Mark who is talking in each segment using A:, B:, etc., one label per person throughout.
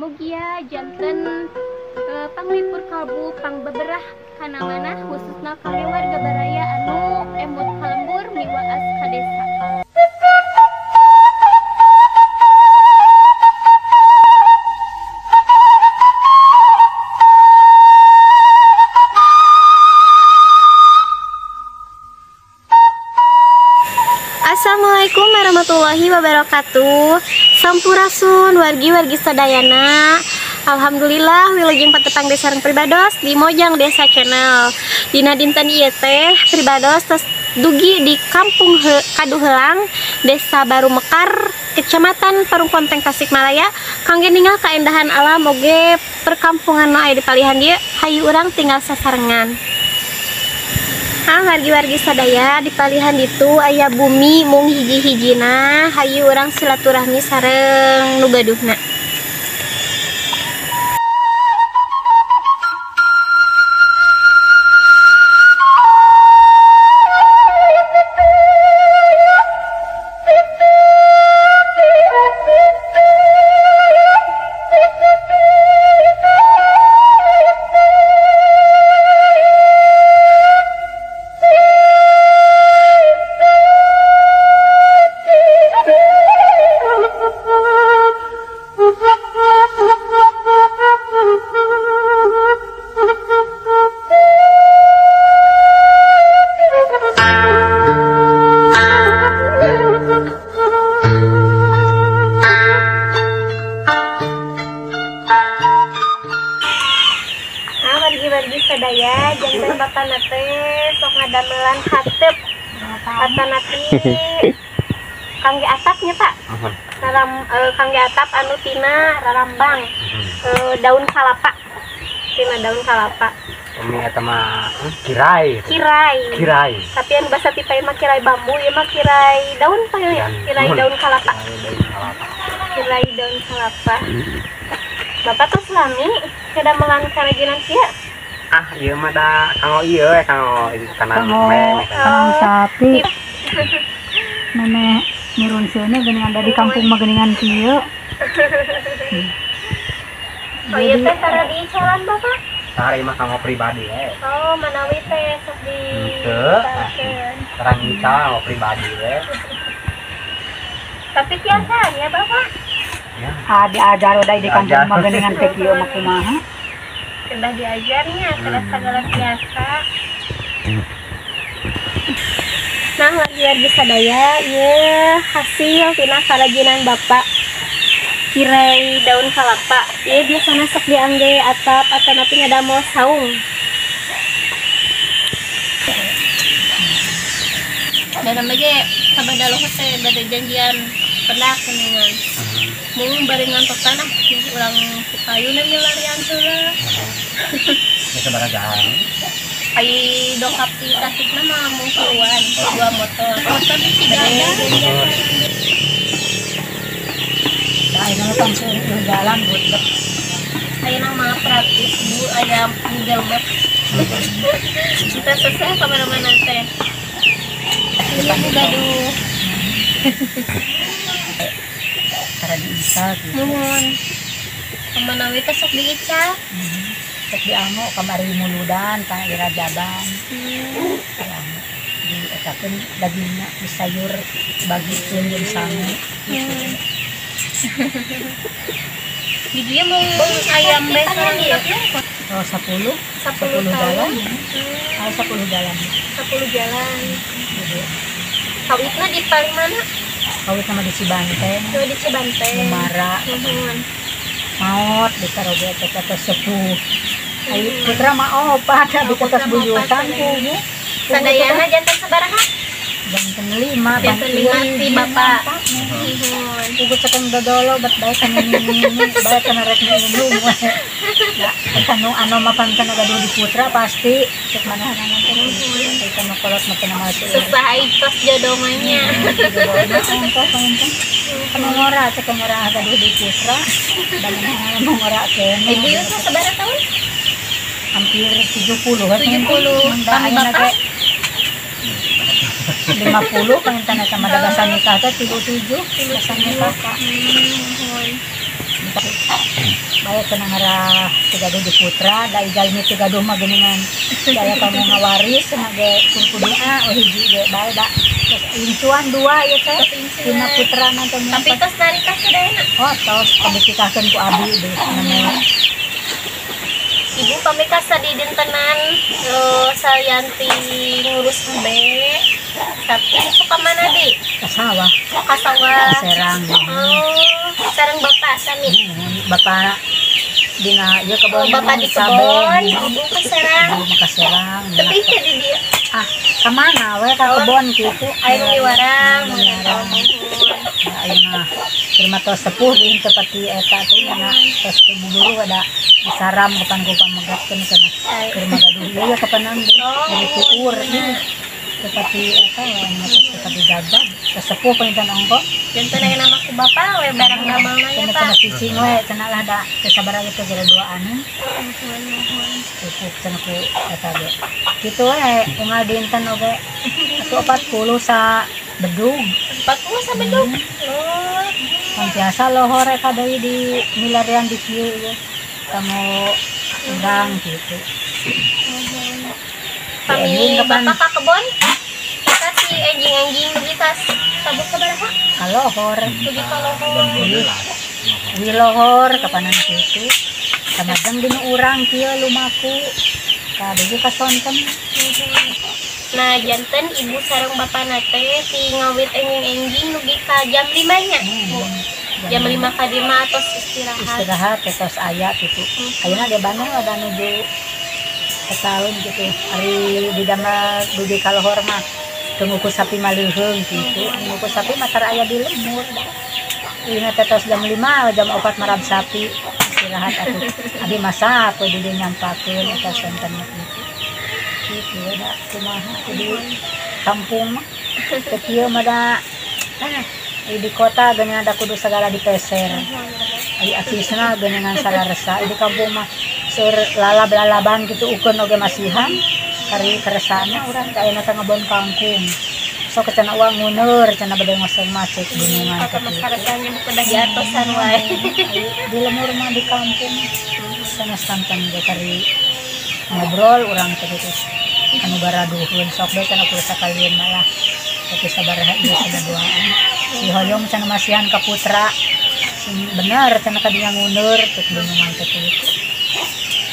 A: Mugia janten panglipur kalbu pangbeberah kana manah khususna kangge warga baraya anu emut ka lembur miwaas ka desa. Assalamualaikum warahmatullahi wabarakatuh. Sampurasun wargi-wargi sadayana. Alhamdulillah wilujeng patepang desa sareng pribados di Mojang Desa Channel. Dina dinten ieu teh pribados tos dugi di Kampung Kaduhelang, Desa Baru Mekar, Kecamatan Parungponteng, Tasikmalaya. Kangge ningal kaendahan alam oge perkampungan nu aya di palihan dieu, hayu urang tinggal sasarengan. Wargi-wargi sadaya di palihan ditu aya bumi mung hiji-hijina, hayu urang silaturahmi sareng nu gaduhna. Wargi-wargi sadaya janten bapana teh sok ngadamelan hateup atanapi kangge atapnya Pak. Kangge atap anu tina rarambang daun kalapa. Tina daun kalapa.
B: Umi eta mah kirai.
A: Kirai.
B: Kirai.
A: Tapi anu basa ti mah kirai bambu, ieu mah kirai daun Pak ya. Kirai daun kalapa. Kirai daun kalapa. Bapak tuh selami kadamelan karajinan kieu.
B: Ah, ieu mah da kanggo ieu we kanggo kana meme
C: kanggo sapi. Meme nurun seuneu geuningan da di kampung mah geuningan kieu.
A: Oh ieu teh tara diicalan Bapak?
B: Tara ieu mah kanggo pribadi we.
A: Oh, manawi teh sok di
B: henteu. Tara ngical pribadi we.
A: Tapi tiasa ya Bapak?
C: Ah, diajar udah di kampung mah geuningan teh kieu mah kumaha.
A: Kedah diajarnya, kedah segala biasa. Nah, wargi-wargi sadaya, ieu hasil tina karajinan Bapak. Kirai daun kalapa. Ieu biasana sok diangge atap atanapi ngadamel saung. Dan lagi sabada luhur teh bade janjian pendak kuningan. Mung bari ngantos tanah urang payuna milarian heula.
B: Geus sabaraha jalan?
A: Ai dongkap di Tasikna mah mung tiluan, dua motor. Motor di Cigaga.
C: Nah, ayeuna mah langsung jalan buat.
A: Ayeuna mah praktis Bu, aya Google Map. Kita selesai kemana-mana teh. Ini gaduh.
C: Tara diical gitu.
A: Nuhun. Kemanawi teh sok diical.
C: Sok diango kamari muludan ka irajaban. Diango dietakeun dagingna di sayur bagikeun jeung sangu.
A: Di dieu mung ayam bae sareng ieu.
C: Oh, 10. 10 jalan. Oh, 10 jalan.
A: 10 jalan. Kawitna di paling mana?
C: Kawit sama di Cibanteng.
A: Oh, di Cibanteng.
C: Mumara. Maot di Karoge teh teh sepuh. Ai putra mah opat abi teh tos buyutan ku.
A: Sadayana janten sabaraha?
C: Janten 5,
A: janten 5 ti bapak.
C: Pugu cekeng dodolo bet bae kana nini, bae kana rek nindung. Da kanu anu mah pan kana gaduh di putra pasti cek manahanana teh. Ai kana kolot mah kana mah.
A: Susah ai tos jodoh mah nya.
C: Kanu ngora cek ngora gaduh di putra, da manahanana mah ngora keneh.
A: Ibu Yusuf sabaraha tahun?
C: Hampir 70.
A: 70. Pami bapak?
C: 50 pengen tanda sama dagasan nikah teh 37 dagasan nikah. Bae cenah ngarah teu gaduh di putra da jalmi teu gaduh mah geuningan daya kamu ngawaris cenah ge kudu ah hiji ge bae da terus incuan dua ieu teh dina putra nanti
A: tapi tos narikah sadayana.
C: Oh tos kabukikakeun ku abi deh namanya.
A: Ibu pamika sadi dintenan salianti ngurus embe tapi suka mana di?
C: Ka sawah.
A: Ka sawah.
C: Ka Serang.
A: Oh, sareng bapak sami.
C: Bapak dina ieu kebon.
A: Oh, bapak di kebon, ibu ka Serang.
C: Ibu ka Serang.
A: Tapi teh di dieu.
C: Ah, ka mana we ka kebon kitu?
A: Ayo miwarang,
C: ayeuna keur mah tos sepuh di teu pati eta teh nya tos teu buburu ada disaram kapan ku pamegatkeun cenah keur mah gaduh ieu kapanan deui tuur teu pati eta we tos teu pati gagag tos sepuh panginten ongko
A: janten aya nama ku bapa we barang damelna nya
C: Pak cenah cicing we cenah lah da teu sabaraha ge teh duaaneun cukup cenah ku eta ge kitu we unggal dinten oge atuh 40 sa bedug
A: 40 sa bedug. Oh,
C: biasa lohor eta deui di milarian di kieu ieu kamu urang gitu.
A: Pami bapak ka kebon kita si enjing-enjing dugi ka sabuk sabaraha?
C: Ka lohor.
A: Dugi ka lohor.
C: Wi lohor kapanan kitu. Samajeng dinu urang kieu lumaku ka dugi ka sonten.
A: Nah, janten ibu sareng bapak nate ti ngawit enjing-enjing dugi ka jam 5 nya. Jam 5 ka 5 atos istirahat.
C: Istirahat tos aya kitu. Ayeuna ge Bandung ada nuju setahun gitu. Ari di damel dugi ka lohor mah teu ngukus sapi mah leuheung kitu. Ngukus sapi mah tara aya di lemur. Ayeuna teh tos jam 5, jam 4 marab sapi istirahat atuh. Abi masak we di dieu nyampakeun eta sonten kitu. Kitu da kumaha di kampung mah teu kieu mah da di kota geuningan da kudu segala dipeser. Ari acisna geuningan salaresa di kampung mah seur lalab-lalaban kitu ukeun oge masihan kari keresana urang teh ayeuna teh ngebon kangkung. Sok cenah uang nguneur cenah bade ngoseng mah cek gunungan
A: kitu. Masyarakatnya kudu diatosan wae.
C: Di lemur mah di kampung sanes kanten ge kari ngobrol urang teh kitu. Anu garaduheun sok bae cenah kudu sakalieun malah tapi sabaraha ieu saduaan. Si hoyong cenah masihan ka putra sing bener cenah kadinya nguneur cek gunungan teh kitu.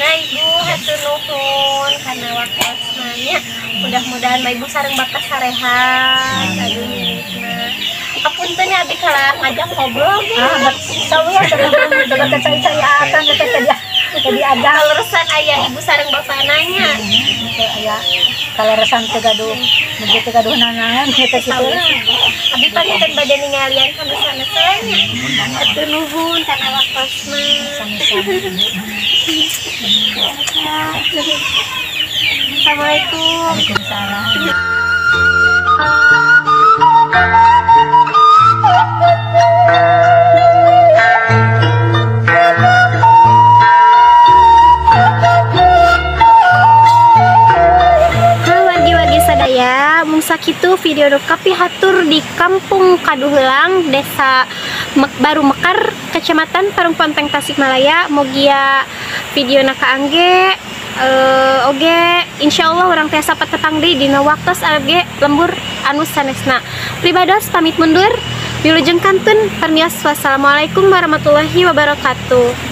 A: Nah ibu hatur nuhun kana waktosna nya. Mudah-mudahan mah ibu sareng bapak sarehat. Aduh nah. Apunten ya abi kalah ngajak ngobrol ge.
C: Ah, sawiya cenah cai-cai akan teh tadi ada
A: kaleresan aya ibu sareng bapak nanya.
C: Teu aya kaleresan teu gaduh mugi teu gaduh nanaon kitu kitu.
A: Abi panginten bade ningalian kana sanes nya. Hatur nuhun kana waktosna.
C: Sami-sami.
A: Assalamualaikum.
C: Waalaikumsalam.
A: Wargi-wargi sadaya, mung sakitu video nu kapihatur di Kampung Kaduheulang, Desa Baru Mekar, Kecamatan Parungponteng, Tasikmalaya. Mugia video na kaangge oge insyaallah urang tiasa patepang deui dina waktos oge lembur anu sanesna. Pribados pamit mundur, wilujeng kantun permios, wassalamualaikum warahmatullahi wabarakatuh.